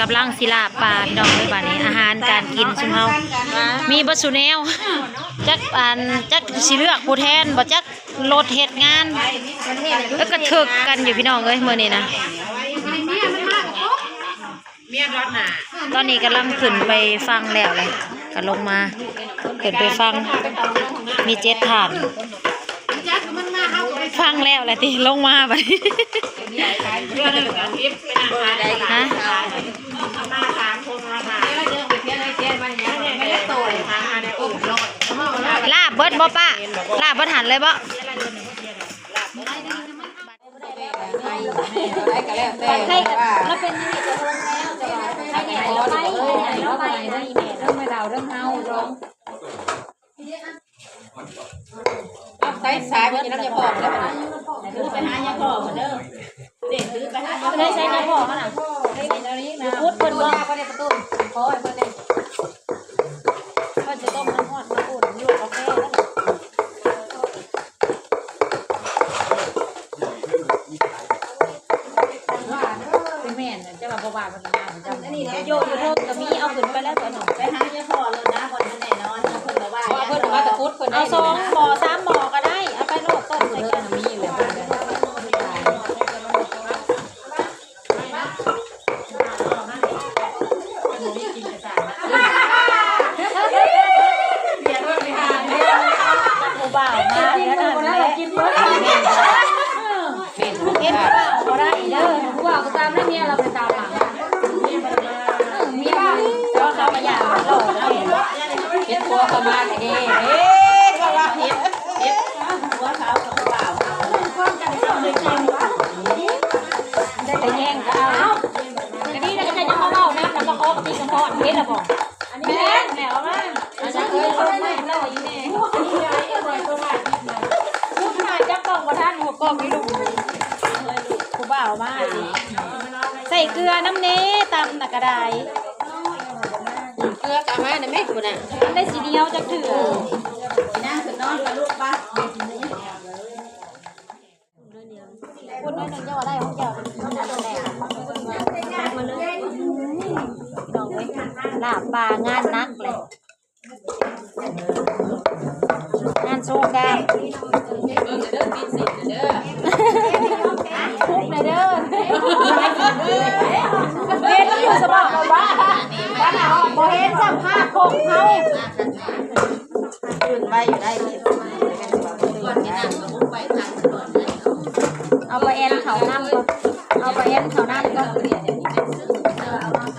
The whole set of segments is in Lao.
ກຳລັງຊິລາບປາ ພີ່ນ້ອງເອີຍ. ບາດນີ້ອາຫານການກິນຊຸມເຮົາມີເບິດສູ່ແນວ ຈັກອັນ ຈັກຊິເລືອກຜູ້ແທນບໍ່ ຈັກລົດເຮັດງານ ແລ້ວກະຖືກກັນຢູ່ ພີ່ນ້ອງເອີຍ ມື້ນີ້ນະ. ຕອນນີ້ກຳລັງຂຶ້ນໄປຝັ່ງແລ້ວແຫຼະ ກະລົງມາ ຂຶ້ນໄປຝັ່ງ ມີເຈັດທ່ານ ຝັ່ງແລ້ວແຫຼະຕິ ລົງມາບາດນີ້ ຮະ ລາບເບິດບໍ່ປ້າ ລາບເບິດຫັ້ນເລີຍບໍ່? ໃຫ້ກໍແລ້ວແຕ່ ໃຫ້ກໍ ລາວເປັນຢູ່ນີ້ກໍເຖິງແລ້ວ ແຕ່ວ່າໃຫ້ແນ່ລາວໄປ ເລື່ອງແມ່ເລື່ອງແມ່ດາວ ເລື່ອງເຮົາ ເລື່ອງ ເອົາໃສ່ສາຍໄປຢູ່ນຳຍາພໍ່ເດີ ຖືໄປຫາຍາພໍ່ເດີ ເດັກຖືໄປຫາຍາພໍ່ ໃສ່ຍາພໍ່ຫັ້ນນະ ອຸດເພິ່ນບໍ່ ບໍ່ໄດ້ປະຕູ ຂໍໃຫ້ເພິ່ນແດ່ ເພິ່ນຊິຕົ້ມນ້ຳຮ້ອນມາອຸ່ນຢູ່ ໂອເຄ. ແມ່ນ ເຈົ້າວ່າບໍ່ວ່າເພິ່ນນະ ອັນນີ້ແຫຼະ ໂຍກຢູ່ເທິງກໍມີ ເອົາຂຶ້ນໄປແລ້ວຕົວໜຶ່ງ ໄປຫາຍາພໍ່ໂລດນະ ບ່ອນມັນແນ່ນອນ ເພິ່ນກໍວ່າ ເພິ່ນວ່າຕະກຸດເພິ່ນ ເອົາສອງໝໍ້ສາມໝໍ້ກໍໄດ້ ເອົາໄປໂລດຕົ້ນໃສ່ກັນ ມີແຫຼະ. ຜູ້ບ່າວມາແລ້ວນັ້ນແຫຼະ ເປັນຜູ້ບ່າວບໍ່ໄດ້ເດີ ຜູ້ບ່າວກໍຕາມໃຫ້ເມຍລາວໄປຕາມຫຼັງ ເມຍເຈົ້າເຂົາມາຢາມຫຼໍ່ເຮັດຜົວເຂົາມາເດ້ ເອີ ເຂົາວ່າເຮັດ ເຮັດຜົວເຂົາກັບຜູ້ບ່າວ ໄດ້ແຕ່ແຍ່ງກໍເອົາ ກະດີແລ້ວ ກໍຈະມາເວົ້ານຳ ແລ້ວມາຂໍປະຕິສຳພອນ ເຫັນແລ້ວບໍ່? ແມ່ນແລ້ວ ອັນນັ້ນຄືຄົນໃໝ່ເນາະ ອີແມ່ ຜູ້ຊາຍຈັບຕ້ອງບໍ່ທັນ ຫົວກອງຢູ່ລູກ ຜູ້ບ່າວມາ ໃສ່ເກືອນຳແດ່ ຕຳນະກະໄດ້ ເກືອກໍເອົາມານຳແມ່ ພຸ້ນນະ ມັນໄດ້ຊິໜຽວຈັກເທື່ອ ນາງຂຶ້ນນອນກັບລູກປະ. ຄົນໜ້ອຍໜຶ່ງເຈົ້າວ່າໄດ້ຂອງເຈົ້າ ພີ່ນ້ອງເອີຍ ລາບປາງານໜັກແຫຼະ ງານໂຊການ ຄຸກແດ່ເດີ ເຫັນຢູ່ສະບອກວ່າ ບໍ່ເຫັນສຳພາດຄົກເຮົາ. ເອົາປາແອນເຂົ້ານຳກ່ອນ ເອົາປາແອນເຂົ້ານຳກ່ອນ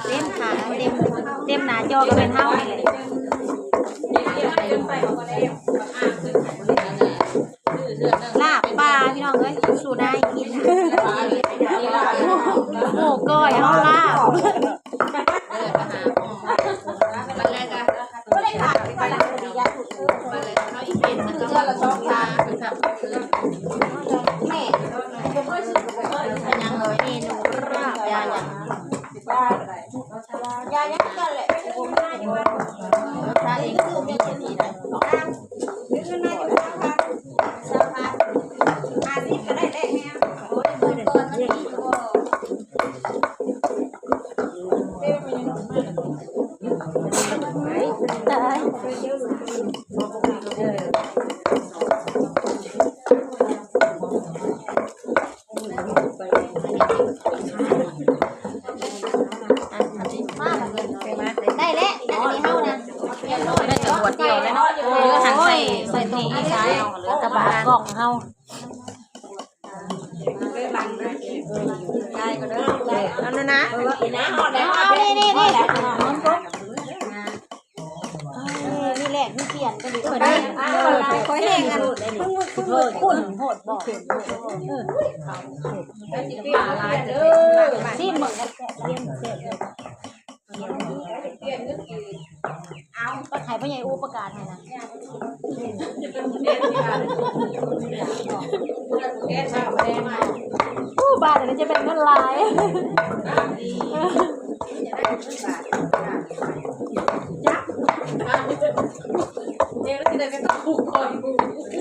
ເຕັມຂາ ເຕັມ ເຕັມໜ້າຈໍກໍແມ່ນເຮົານີ້ແຫຼະ ລາບປາ ພີ່ນ້ອງເອີຍ ສູ່ນາຍກິນ ໝູ່ກ້ອຍເຮົາລາບ. ໄດ້ແລ້ວ ອັນນີ້ເຮົານະ ໄດ້ແຕ່ຫົວດຽວແລ້ວເນາະ ເຫຼືອຫັ້ນໃສ່ ໃສ່ໂຕໃຫ້ຊາຍເອົາ ເຫຼືອແຕ່ບາດກ້ອງເຮົາ. ເອົານະນະ ເອົານີ້ ນີ້ ນີ້ ນີ້ແຫຼະ ມີປ່ຽນກັນດີກວ່ານີ້ ຂ້ອຍແຮງອັນ ຄຸນໂຫດບໍ່ ຊີມເບິ່ງ ເອົາ ໄປໃຫ້ພໍ່ໃຫຍ່ອູປະກາດໃຫ້ນະ ອູ ບາດນີ້ຈະເປັນເງິນຫຼາຍ ຊ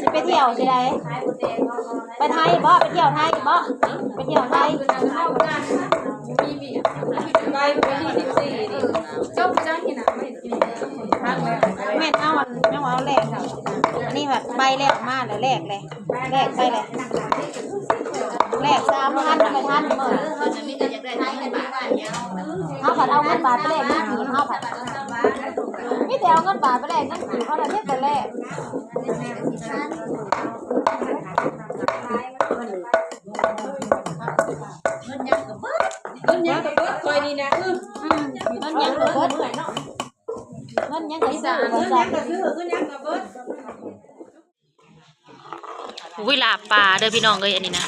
ິໄປທ່ຽວຊິໃດ ໄປໄທບໍ່? ໄປທ່ຽວໄທບໍ່? ໄປທ່ຽວໄທ ໄປ ໄປແລ້ວ ມາແລ້ວ ແລກແຫຼະ ແລກໄປແຫຼະ ແລກສາມພັນ ໄປທັນມື້ ເຮົາພັດເອົາເງິນບາດໄປແລກເງິນກີບ ເຮົາພັດ ມີແຕ່ເອົາເງິນບາດໄປແລກເງິນກີບ ເຮົາໄດ້ມີແຕ່ແລກ ເງິນຫຍັງກໍເບິດ ຂ້ອຍນີ້ນະ ອື ອື ເງິນຫຍັງກໍເບິດ ເງິນຫຍັງກໍຊື້ ເງິນຫຍັງກໍຊື້ ເງິນຫຍັງກໍເບິດ. ອຸ້ຍ ລາບປາເດີພີ່ນ້ອງເອີຍ ອັນນີ້ນະ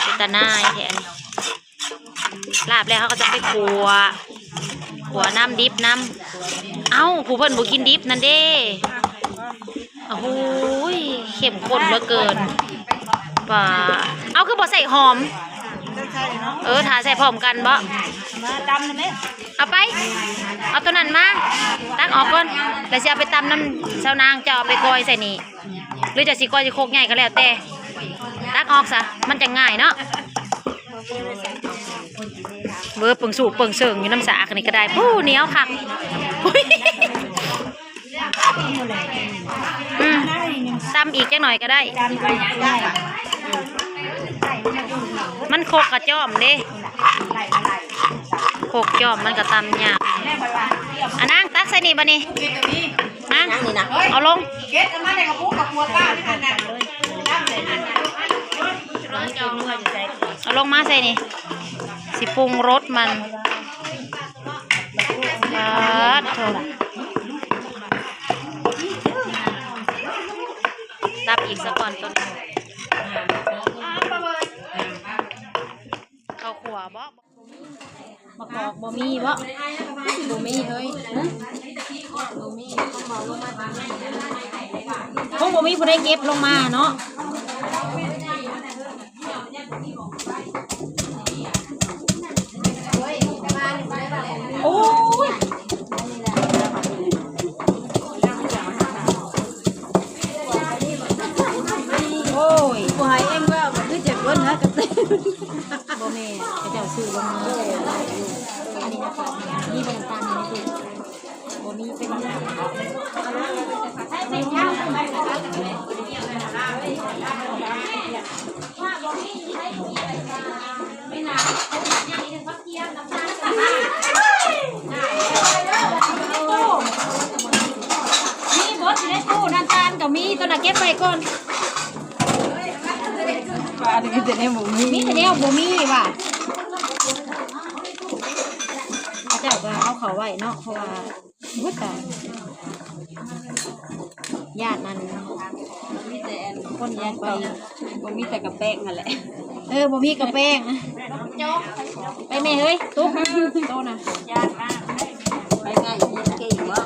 ເປັນຕາໜ່າຍແທ້ອັນນີ້ ລາບແລ້ວເຮົາກໍຈະໄປຂົ້ວ ຂົ້ວນ້ຳດິບນຳ ເອົ້າ ຜູ້ເພິ່ນບໍ່ກິນດິບນັ້ນເດ້ ໂອ້ໂຫ ເຂັ້ມຂຸ້ນເຫຼືອເກີນ ປາ ເອົາ ຄືບໍ່ໃສ່ຫອມ ເອີ ຖ້າໃສ່ພ້ອມກັນບໍ ມາຕຳນຳແມ່ ເອົາໄປ ເອົາໂຕນັ້ນມາ ຕັກອອກກ່ອນ ແລ້ວຊິເອົາໄປຕຳນຳຊາວນາງ ເຈົ້າເອົາໄປກ້ອຍໃສ່ນີ້ ຫຼືຈະຊິກ້ອຍຊິໂຄກໃຫຍ່ກໍແລ້ວແຕ່ ຕັກອອກຊະ ມັນຈະງ່າຍເນາະ ເວີເປິງສູບເປິງເສີງຢູ່ນຳສາກນີ້ກໍໄດ້ ຜູ້ໜຽວຄັກ ອືມ ຕຳອີກຈັກໜ່ອຍກໍໄດ້ ມັນຄົກກະຈ້ອມເດ້ ຄົກຈ້ອມມັນກໍຕຳຍາກ ອານາງ ຕັກໃສ່ນີ້ບັດນີ້ ນາງ ເອົາລົງ ເອົາລົງມາໃສ່ນີ້ ຊິປຸງລົດມັນ ປາດໂທ້ ຕັບອີກສາກ່ອນຕົວນີ້ ເຂົ້າຂົ້ວບໍ ມະກອກບໍ່ມີບໍ? ບໍ່ມີເຮີ້ຍ ບໍ່ມີ ຄົງບໍ່ມີຜູ້ໃດເກັບລົງມາເນາະ. ໂອ້ຍ ໂອ້ຍ ຜູ້ໃຫ້ເອັງເວົ້າກໍຄືຈະຄົນນະກະເຕ ບໍ່ແມ່ນ ເຂົາເຈົ້າຊື້ລົງມາ ອັນນີ້ນະຄະ ມີບໍ່ນ້ຳຕານຢູ່ໃນຕູ້? ບໍ່ມີເປັນຫຍັງ ມີເບິດຢູ່ໃນຕູ້ ນ້ຳຕານກໍມີ ຕົວນັ້ນເກັບໄວ້ກ່ອນ. ປາ ມີແຕ່ແນວບໍ່ມີ ມີແຕ່ແນວບໍ່ມີວ່າ ເຂົາເຈົ້າກໍເອົາເຂົ້າໄວ້ເນາະ ເພາະວ່າ ໂອ້ຍ ຕາຍ ຢ້ານອັນ ມີແຕ່ອັນຄົນຍັງໄປ ບໍ່ມີແຕ່ກະແປ້ງຫັ້ນແຫຼະ ເອີ ບໍ່ມີກະແປ້ງ ໄປແມ່ເອີຍ ຕຸກ ໂຕນະ ໄປໃກ້ເກັບເກັ່ງເນາະ.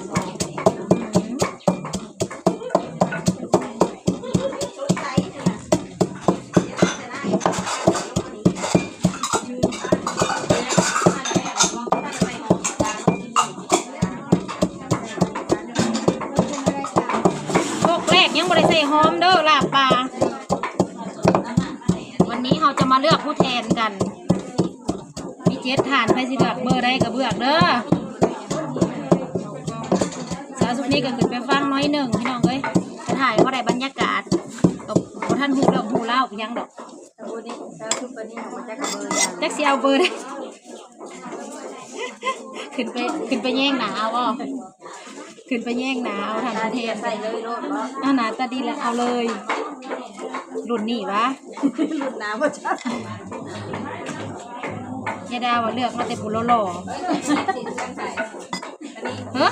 ໂຄກແລກຍັງບໍ່ໄດ້ໃສ່ຫອມເດີ ລາບປາ. ວັນນີ້ເຮົາຈະມາເລືອກຜູ້ແທນກັນ ມີເຈັດທ່ານ ໃຜຊິເລືອກເບີໃດກໍເລືອກເດີ. ສາວສຸດນີ້ກໍຂຶ້ນໄປຟັງໜ້ອຍໜຶ່ງ ພີ່ນ້ອງເອີຍ ຈະຖ່າຍພໍໄດ້ບັນຍາກາດ ກໍບໍ່ທັນຮູ້ເລື່ອງຮູ້ລາວຫຍັງດອກ. ຈັກຊິເອົາເບີໃດ ຂຶ້ນໄປ ຂຶ້ນໄປແຍງໜ້າເອົາບໍ? ຂຶ້ນໄປແຍງໜ້າເອົາທ່ານປະທານ ໃສ່ເລີຍໂລດບໍ? ເອົາໜ້າຕາດີແລ້ວເອົາເລີຍ ລຸ້ນນີ້ຫວາ? ລຸ້ນໜ້າບໍ່ຈັກ ຍາດາວ່າເລືອກມາແຕ່ຜູ້ຫຼໍ່ໆ. ເຮີ້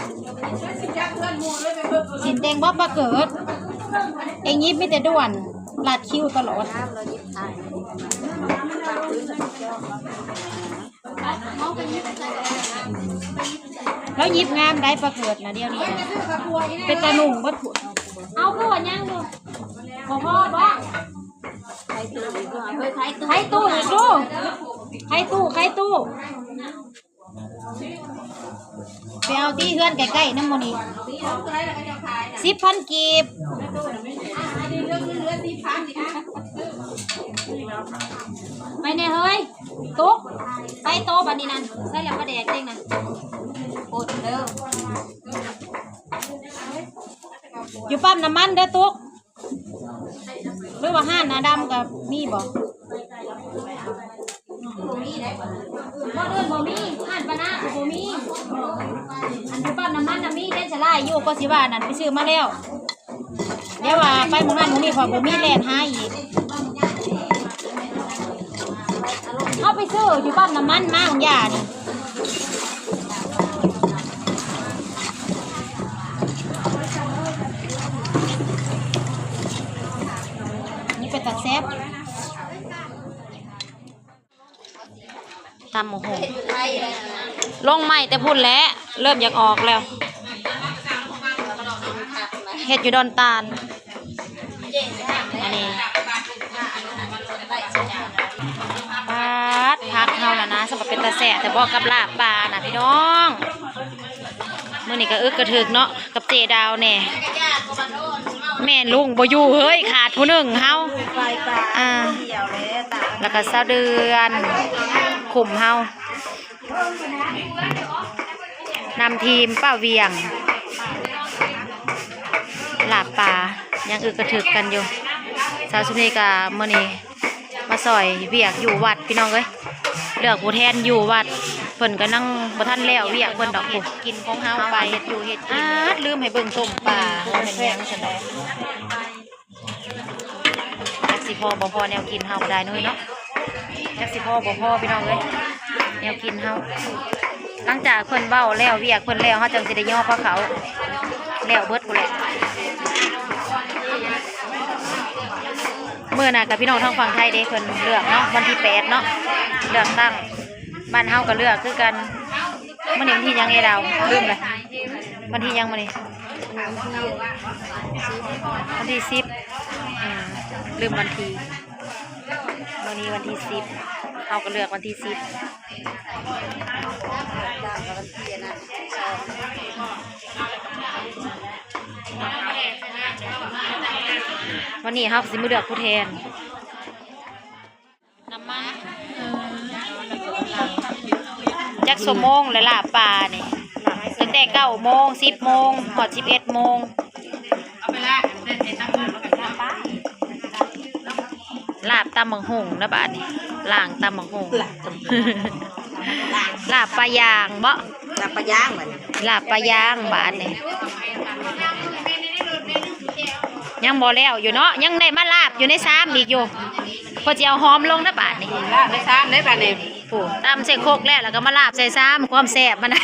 ຊິນແຕ່ງບໍ່ປາເກີດ ເອັງຍິບມີແຕ່ດ່ວນ ລັດຄິວຕະຫຼອດ. ລາວຍິບງາມໄດ໋ປາເກີດນະ ດຽວນີ້ນະ ເປັນຕານຸ່ງເບິດພຸ້ນ. ເອົາຄືວ່າຍັງຢູ່ ບໍ່ພໍບໍ? ໄຂຕູ້ອີກດູ ໄຂຕູ້ ໄຂຕູ້ ໄຂຕູ້. ໄປເອົາທີ່ເຮືອນໃກ້ໆນຳໝູ່ນີ້ ສິບພັນກີບ. ໄປແນ່ເຮີ້ຍ ຕຸກ ໄປໂຕບັດນີ້ນັ້ນ ໃສ່ແລ້ວປາແດກເດ້ງນະ ອົດເດີ ຢູ່ປ້ຳນ້ຳມັນເດີຕຸກ. ຫຼືວ່າຮ້ານໜ້າດຳກໍມີບໍ່? ບໍ່ເດີ່ນບໍ່ມີ ຮ້ານປານາກໍບໍ່ມີ. ອັນຢູ່ປ້ຳນ້ຳມັນນະມີເດ້ ສະຫຼາຍຢູ່ ກໍຊິວ່ານັ້ນ ໄປຊື້ມາແລ້ວ. ດຽວວ່າໄປໝ່ອງນັ້ນໝ່ອງນີ້ ເພາະບໍ່ມີແລ່ນຫາອີກ. ເຮົາໄປຊື້ຢູ່ປ້ຳນ້ຳມັນມາ ຂອງຢານີ້ ນີ້ເປັນຕາແຊບ. ຕຳບັກຫຸ່ງ ລົງໃໝ່ແຕ່ພຸ້ນແຫຼະ ເລີ່ມຢາກອອກແລ້ວ. ເຮັດຢູ່ດອນຕານ. ອັນນີ້ ປາດ ຜັກເຮົານະນະ ສຳລັບເປັນຕາແຊບແຕ່ບໍ່ ກັບລາບປານະພີ່ນ້ອງ. ມື້ນີ້ກະອຶກກະທຶກເນາະ ກັບເຈດາວແດ່. ແມ່ນລຸງບໍ່ຢູ່ເຮີ້ຍ ຂາດຜູ້ໜຶ່ງເຮົາ. ອ່າ ແລ້ວກະສາວເດືອນ ຄຸມເຮົາ ນຳທີມປ້າວຽງ. ລາບປາຍັງອຶກກະທຶກກັນຢູ່. ສາວສຸນີກະມື້ນີ້ ມາຊ່ອຍວຽກຢູ່ວັດພີ່ນ້ອງເອີຍ ເລືອກຜູ້ແທນຢູ່ວັດ. ເພິ່ນກຳລັງບໍ່ທັນແລ້ວວຽກເພິ່ນດອກ ຜູ້ກິນຂອງເຮົາໄປ ເຮັດຢູ່ເຮັດກິນ. ອາດ ລືມໃຫ້ເບິ່ງຕົ້ມປາ ວ່າແມ່ນຫຍັງຊັ້ນດອກ. ຈັກຊິພໍບໍ່ພໍແນວກິນເຮົາກໍໄດ້ເນາະ ເນາະ ຈັກຊິພໍບໍ່ພໍພີ່ນ້ອງເອີຍ ແນວກິນເຮົາ. ຫຼັງຈາກເພິ່ນເວົ້າແລ້ວ ວຽກເພິ່ນແລ້ວ ເຮົາຈັ່ງຊິໄດ້ຍໍພາເຂົ້າ ແລ້ວເບິດພຸ້ນແຫຼະ. ມື້ໜ້າກັບພີ່ນ້ອງທາງຝັ່ງໄທເດ້ ເພິ່ນເລືອກເນາະ ວັນທີແປດເນາະ ເລືອກຕັ້ງ. ບ້ານເຮົາກໍເລືອກຄືກັນ. ມື້ນີ້ວັນທີຫຍັງເອດາວ? ລືມລະ ວັນທີຫຍັງມື້ນີ້? ວັນທີສິບ. ອືມ ລືມວັນທີ. ມື້ນີ້ວັນທີສິບ ເຮົາກໍເລືອກວັນທີສິບ. ວັນນີ້ເຮົາກໍຊິມາເລືອກຜູ້ແທນ. ນ້ຳມັນ ຈັກຊົ່ວໂມງແລ້ວລາບປານີ້? ຕັ້ງແຕ່ເກົ້າໂມງ ສິບໂມງ ຮອດສິບເອັດໂມງ. ລາບຕຳບັກຫຸ່ງນະບາດນີ້ ລ້າງຕຳບັກຫຸ່ງ. ລາບປາຍ່າງບໍ? ລາບປາຍ່າງບາດນີ້ ລາບປາຍ່າງບາດນີ້. ຍັງບໍ່ແລ້ວຢູ່ເນາະ ຍັງໄດ້ມາລາບຢູ່ໃນຊາມອີກຢູ່. ເພິ່ນຊິເອົາຫອມລົງນະບາດນີ້ ລາບໃນຊາມເດ້ບາດນີ້. ຜູ້ຕຳໃສ່ຄົກແລ້ວ ແລ້ວກໍມາລາບໃສ່ຊາມ ຄວາມແຊບມັນນະ.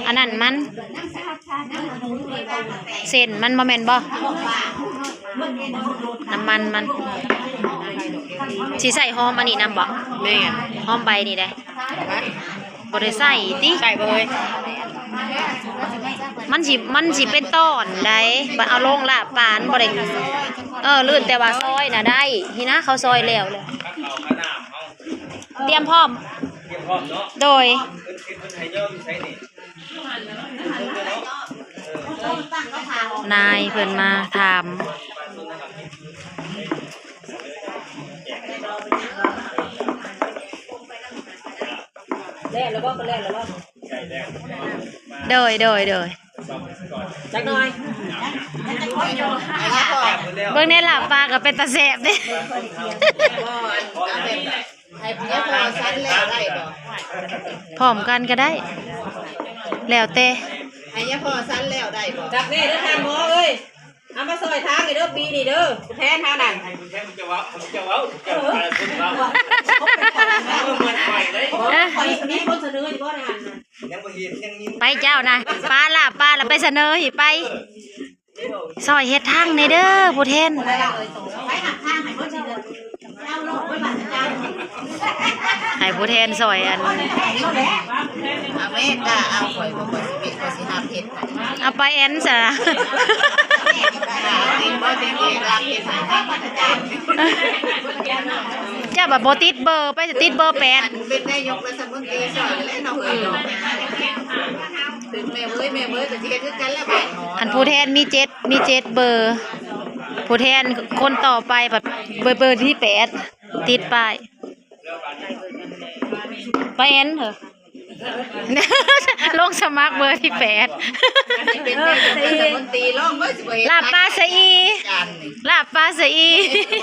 ອັນນັ້ນມັນ ເສັ້ນມັນບໍ່ແມ່ນບໍ່? ນ້ຳມັນມັນ. ຊິໃສ່ຫອມອັນນີ້ນຳບໍ່? ແມ່ນ ຫອມໃບນີ້ເດ້. ບໍ່ໄດ້ໃສ່ຕິ? ໃສ່ບໍ່ເອີຍ? ມັນຊິ ມັນຊິເປັນຕອນໃດ໋ ບັດເອົາລົງລາບປານບໍ່ໄດ້. ເອີ ລື່ນແຕ່ວ່າຊອຍນະໄດ້. ນີ້ນະ ເຂົາຊອຍແລ້ວແຫຼະ. ຕຽມພ້ອມ ຕຽມພ້ອມເນາະ. ໂດຍ ເພິ່ນ ເພິ່ນໃຫ້ຍ່ອມໃສ່ນີ້ ນາຍເພິ່ນມາຖາມ. ແລ້ວລະບໍ່? ເພິ່ນແລ້ວລະບໍ່? ໂດຍ ໂດຍ ໂດຍ. ຈັກໜ່ອຍ ເບິ່ງແດ່ ລາບປາກໍເປັນຕາແຊບເດ້. ໃຫ້ຍາພໍ່ສັນແລ້ວໄດ້ບໍ່? ພ້ອມກັນກໍໄດ້ ແລ້ວແຕ່. ໃຫ້ຍາພໍ່ສັນແລ້ວໄດ້ບໍ່? ຈັກແນ່ເດີທ່ານໝໍເອີຍ. ເອົາມາຊ່ອຍທາງນີ້ເດີ ປີນີ້ເດີ ຜູ້ແທນເຮົານັ້ນ. ໃຫ້ຜູ້ແທນເຈົ້າເວົ້າ ເຈົ້າເວົ້າ ເຈົ້າເວົ້າ ເອີ ເອີ ເໝືອນຂ້ອຍເລີຍ. ເອີ ຂ້ອຍມີຄົນສະເໜີຢູ່ບໍ່ໃນຫັ້ນນະ? ຍັງບໍ່ເຫັນ ຍັງມີ. ໄປເຈົ້ານະ ປາລາບປາລະໄປສະເໜີອີກໄປ. ຊ່ອຍເຮັດທາງແດ່ເດີຜູ້ແທນ. ໃຫ້ຜູ້ແທນຊ່ອຍອັນ ເອົາແມ່ກະເອົາ ຂ້ອຍບໍ່ ຂ້ອຍຊິເປັນ ຂ້ອຍຊິຮັບເຮັດໃຫ້. ເອົາໄປແອນຊະ. ຕິດບໍ່ ຕິດເອກລັກເຮັດໃຫ້. ເຈົ້າບັດບໍ່ຕິດເບີ ໄປຕິດເບີແປດ. ເປັນນາຍົກລັດຖະມົນຕີຊ່ອຍແລ້ວເນາະເອີຍເນາະ. ເຖິງແມ່ເວີຍ ແມ່ເວີຍກໍຊິເຮັດຄືກັນແຫຼະບາດ. ອັນຜູ້ແທນມີເຈັດ ມີເຈັດເບີ ຜູ້ແທນຄົນຕໍ່ໄປບັດເບີ ເບີທີແປດ ຕິດປ້າຍ. ປາແອນເອີ ລົງສະໝັກເບີທີແປດ ອັນນີ້ເປັນນາຍົກລັດຖະມົນຕີ ລອງເບິ່ງຊິບໍ່ເຮັດ ລາບປາສະອີ ຈານນີ້ ລາບປາສະອີ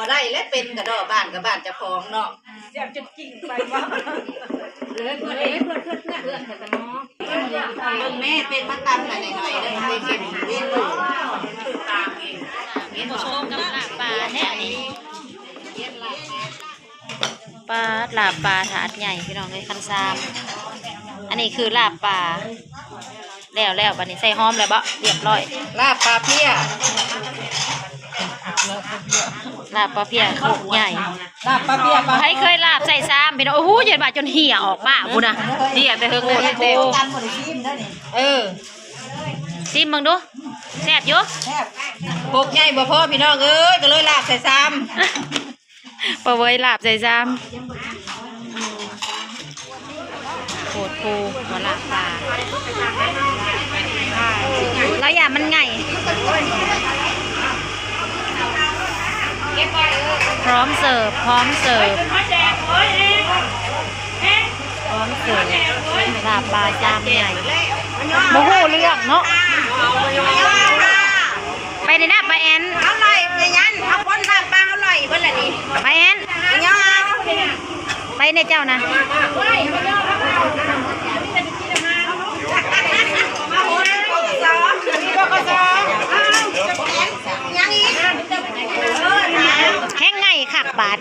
ບໍ່ໄດ້ແລ້ວ ເປັນກະເດາະບ້ານກະບ້ານເຈົ້າຂອງເນາະ ແຊບຈົນກິ້ງໄປບໍ່ ເອີ ເພິ່ນ ເອີ ເພິ່ນ ເພິ່ນ ເພິ່ນ ເພິ່ນ ເພິ່ນ ເບິ່ງແມ່ ເປັນມາຕຳໃຫ້ໜ້ອຍໆ ເດີ ເປັນເຮັດເມນູ ເຫັນບໍ່ ສົມກັບລາບປາແທ້ອັນນີ້ ປາດ ລາບປາຖາດໃຫຍ່ພີ່ນ້ອງເອີຍ ຄັນຊາມ ອັນນີ້ຄືລາບປາ ແລ້ວ ແລ້ວ ບາດນີ້ໃສ່ຫອມແລ້ວເບາະ ລຽບຮ້ອຍ ລາບປາເພຍ ລາບປາເພຍໂຄກໃຫຍ່ ລາບປາເພຍ ໃຜເຄີຍລາບໃສ່ຊາມພີ່ນ້ອງ ໂອ້ໂຫ ຢ້ານວ່າຈົນເຫ່ຍອອກປາກພຸ້ນນະ ເຫ່ຍແຕ່ເທິງ ໂອ້ໂຫ ເອີ ຊີມເບິ່ງດູ ແຊບຢູ່ ແຊບ ໂຄກໃຫຍ່ບໍ່ພໍພີ່ນ້ອງເອີຍ ກະເລີຍລາບໃສ່ຊາມ ປາເວີຍລາບໃສ່ຊາມ ໂພດໂພ ຫົວລາບປາ ລາວຢ້ານມັນໃຫຍ່ ພ້ອມເສີບ ພ້ອມເສີບ ພ້ອມເສີບ ລາບປາຊາມໃຫຍ່ ບໍ່ຮູ້ເລື່ອງເນາະ. ໄປນີ້ນະ ປາແອນ ເອົາໄລ່ໄປຍັນ ເອົາຄົນລາບປາເອົາໄລ່ເບິດລະນີ້ ປາແອນ ໄປແດ່ເຈົ້ານະ ຍັງອີກ ແຮງໃຫຍ່ຄັກບາດ.